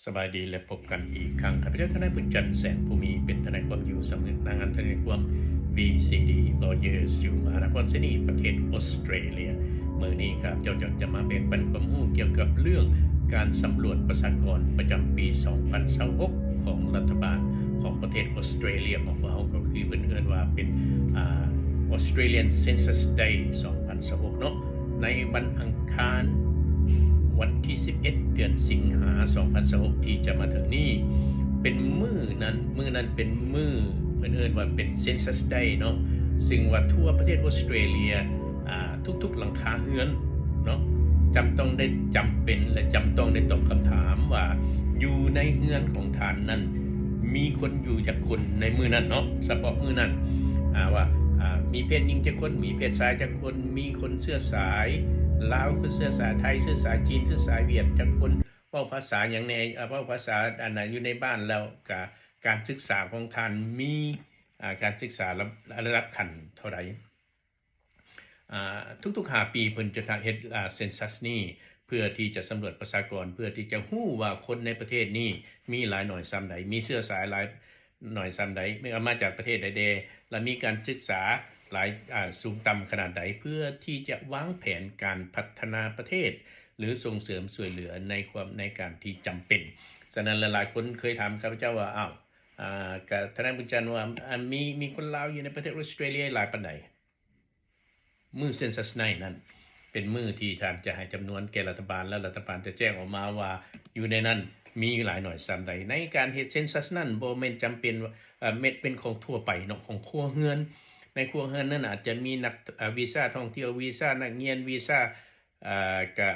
ສະບາຍດີ ແລະ ພົບກັນອີກຄັ້ງ. ຂ້າພະເຈົ້າທະນາຍບຸນຈັນ ແສງພູມີ ເປັນທະນາຍຄວາມຢູ່ສຳນັກງານທະນາຍຄວາມ ວີຊີດີ Lawyers ຢູ່ມະຫານະຄອນຊິດນີ ປະເທດອົດສະເຕຣເລຍ. ມື້ນີ້ຂ້າພະເຈົ້າຢາກຈະມາແບ່ງປັນຄວາມຮູ້ກ່ຽວກັບເລື່ອງການສຳຫຼວດປະຊາກອນປະຈຳປີສອງພັນຊາວຫົກ ຂອງລັດຖະບານຂອງປະເທດອົດສະເຕຣເລຍຂອງພວກເຮົາ ກໍຄືເພິ່ນເອີ້ນວ່າເປັນ ອ່າ Australian Census Day ສອງພັນຊາວຫົກເນາະ. ໃນວັນອັງຄານ ວັນທີສິບເອັດ ເດືອນສິງຫາ ສອງພັນຊາວຫົກ ທີ່ຈະມາເຖິງນີ້ ເປັນມື້ນັ້ນ ມື້ນັ້ນເປັນມື້ ເພິ່ນເອີ້ນວ່າເປັນ Census Day ເນາະ, ຊຶ່ງວ່າທົ່ວປະເທດອົດສະເຕຣເລຍ ອ່າ ທຸກໆຫຼັງຄາເຮືອນເນາະ ຈຳຕ້ອງໄດ້ ຈຳເປັນ ແລະ ຈຳຕ້ອງໄດ້ຕອບຄຳຖາມວ່າ ຢູ່ໃນເຮືອນຂອງທ່ານນັ້ນ ມີຄົນຢູ່ຈັກຄົນໃນມື້ນັ້ນເນາະ, ສະເພາະມື້ນັ້ນ ອ່າ ວ່າ ອ່າ ມີເພດຍິງຈັກຄົນ ມີເພດຊາຍຈັກຄົນ ມີຄົນເຊື້ອສາຍລາວ ເຊື້ອສາຍໄທ ເຊື້ອສາຍຈີນ ເຊື້ອສາຍຫວຽດຈັກຄົນ ເວົ້າພາສາຫຍັງແດ່ ເວົ້າພາສາອັນໃດຢູ່ໃນບ້ານ ແລ້ວກະການສຶກສາຂອງທ່ານມີ ອ່າ ການສຶກສາລະ ລະດັບຂັ້ນເທົ່າໃດ. ອ່າ ທຸກໆຫ້າປີເພິ່ນຈະເຮັດ ອ່າ Census ນີ້ ເພື່ອທີ່ຈະສຳຫຼວດປະຊາກອນ ເພື່ອທີ່ຈະຮູ້ວ່າຄົນໃນປະເທດນີ້ມີຫຼາຍໜ້ອຍສ່ຳໃດ ມີເຊື້ອສາຍຫຼາຍ ໜ້ອຍສ່ຳໃດ ເມື່ອມາຈາກປະເທດໃດແດ່ ແລະ ມີການສຶກສາຫຼາຍ ອ່າ ສູງຕ່ຳຂະໜາດໃດ ເພື່ອທີ່ຈະວາງແຜນການພັດທະນາປະເທດ ຫຼື ສົ່ງເສີມຊ່ວຍເຫຼືອໃນຄວາມ ໃນການທີ່ຈຳເປັນ. ສະນັ້ນ ຫຼາຍໆຄົນເຄີຍຖາມຂ້າພະເຈົ້າວ່າ ອ້າວ ອ່າ ກະທະນາຍບຸນຈັນວ່າ ອັນ ມີ ມີຄົນລາວຢູ່ໃນປະເທດອົດສະເຕຣເລຍຫຼາຍປານໃດ? ມື້ Census Night ນັ້ນ ເປັນມື້ທີ່ທ່ານຈະໃຫ້ຈຳນວນແກ່ລັດຖະບານ ແລ້ວລັດຖະບານຈະແຈ້ງອອກມາວ່າ ຢູ່ໃນນັ້ນມີຫຼາຍໜ້ອຍສ່ຳໃດ. ໃນການເຮັດ Census ນັ້ນ ບໍ່ແມ່ນຈຳເປັນວ່າ ເອີ ແມ່ນເປັນຂອງທົ່ວໄປເນາະ ຂອງຄົວເຮືອນ. ໃນຄົວເຮືອນນັ້ນອາດຈະມີນັກ ເອີ ວີຊາທ່ອງທ່ຽວ ວີຊານັກຮຽນ ວີຊາ ເອີ ກະ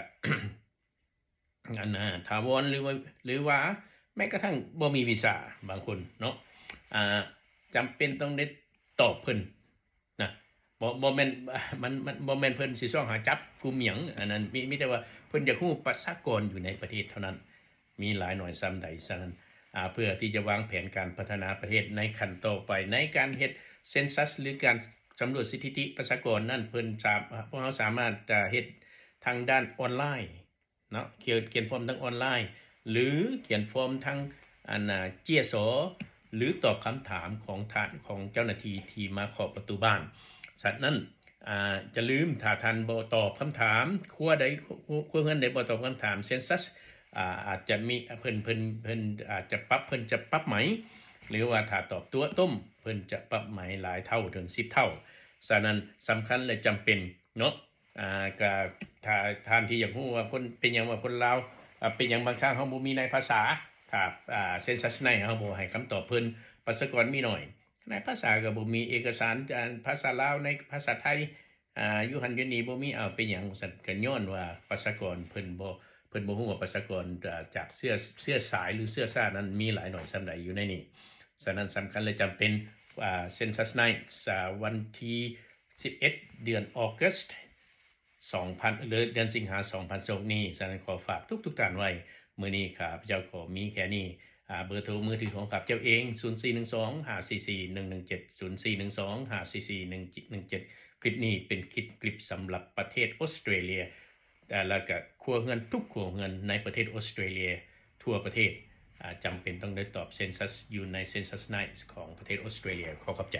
ອັນ ອາ ຖາວອນ ຫຼືວ່າ ຫຼືວ່າແມ້ກະທັ່ງບໍ່ມີວີຊາບາງຄົນເນາະ ອ່າ ຈຳເປັນຕ້ອງໄດ້ຕອບເພິ່ນນະ ບໍ່ ບໍ່ແມ່ນ ມັນ ມັນບໍ່ແມ່ນເພິ່ນຊິຊອກຫາຈັບກຸມຫຍັງ ອັນນັ້ນ ມີ ມີແຕ່ວ່າເພິ່ນຢາກຮູ້ປະຊາກອນຢູ່ໃນປະເທດເທົ່ານັ້ນ ມີຫຼາຍໜ້ອຍສ່ຳໃດ. ສະນັ້ນ ອ່າ ເພື່ອທີ່ຈະວາງແຜນການພັດທະນາປະເທດໃນຂັ້ນຕໍ່ໄປ ໃນການເຮັດ Census ຫຼື ການສຳຫຼວດສະຖິຕິປະຊາກອນນັ້ນ ເພິ່ນສາ ພວກເຮົາສາມາດ ເຮັດທາງດ້ານອອນລາຍ ເນາະ ຂຽນ ຂຽນຟອມທາງອອນລາຍ ຫຼື ຂຽນຟອມທາງ ອັນ ອາ ເຈຍສ ຫຼື ຕອບຄຳຖາມຂອງທ່ານ ຂອງເຈົ້າໜ້າທີ່ທີ່ມາເຄາະປະຕູບ້ານ. ສະນັ້ນ ອາ ຢ່າລືມ ຖ້າທ່ານບໍ່ຕອບຄຳຖາມ ຄົວໃດ ຄົວ ຄົວເຮືອນໃດບໍ່ຕອບຄຳຖາມ Census ອາ ອາດຈະມີ ເພິ່ນ ເພິ່ນ ເພິ່ນອາດຈະປັບ ເພິ່ນຈະປັບໃໝ ຫຼືວ່າຖ້າຕອບຕົວະຕົ້ມ ເພິ່ນຈະປັບໃໝຫຼາຍເທົ່າ ເຖິງສິບເທົ່າ. ສະນັ້ນ ສຳຄັນ ແລະ ຈຳເປັນເນາະ. ອ່າ ກະ ຖ້າທ່ານທີ່ຢາກຮູ້ວ່າຄົນ ເປັນຫຍັງວ່າຄົນລາວ ອ່າ ເປັນຫຍັງບາງຄັ້ງເຮົາບໍ່ມີນາຍພາສາ ຖ້າ ອ່າ Census Night ເຮົາບໍ່ໃຫ້ຄຳຕອບເພິ່ນ ປະຊາກອນມີໜ້ອຍ ນາຍພາສາກໍບໍ່ມີ ເອກະສານ ອ່າ ພາສາລາວ ໃນພາສາໄທ ອ່າ ຢູ່ຫັ້ນຢູ່ນີ້ບໍ່ມີ ເອົາ ເປັນຫຍັງວ່າຊັ້ນ ກໍຍ້ອນວ່າປະຊາກອນເພິ່ນບໍ່ ເພິ່ນບໍ່ຮູ້ວ່າປະຊາກອນ ອ່າ ຈາກເຊື້ອ ເຊື້ອສາຍ ຫຼື ເຊື້ອຊາດນັ້ນມີຫຼາຍໜ້ອຍສ່ຳໃດຢູ່ໃນນີ້. ສະນັ້ນ ສຳຄັນ ແລະ ຈຳເປັນ ອ່າ Census Night ອ່າ ວັນທີ ສິບເອັດ ເດືອນ August ສອງພັນ ເດືອນສິງຫາ ສອງພັນຊາວຫົກນີ້. ສະນັ້ນ ຂໍຝາກທຸກໆທ່ານໄວ້. ມື້ນີ້ຂ້າພະເຈົ້າກໍມີແຄ່ນີ້. ອາ ເບີໂທມືຖືຂອງຂ້າພະເຈົ້າເອງ ສູນສີ່ໜຶ່ງສອງ ຫ້າສີ່ສີ່ ໜຶ່ງໜຶ່ງເຈັດ ສູນສີ່ໜຶ່ງສອງ ຫ້າສີ່ສີ່ ໜຶ່ງໜຶ່ງເຈັດ. ຄລິບນີ້ເປັນຄລິບ ຄລິບສຳລັບປະເທດອົດສະເຕຣເລຍ ແລະ ແລະກະຄົວເຮືອນທຸກຄົວເຮືອນໃນປະເທດອົດສະເຕຣເລຍທົ່ວປະເທດ ອາ ຈຳເປັນຕ້ອງໄດ້ຕອບ Census ຢູ່ໃນ Census Night ຂອງປະເທດອົດສະເຕຣເລຍ. ຂໍຂອບໃຈ.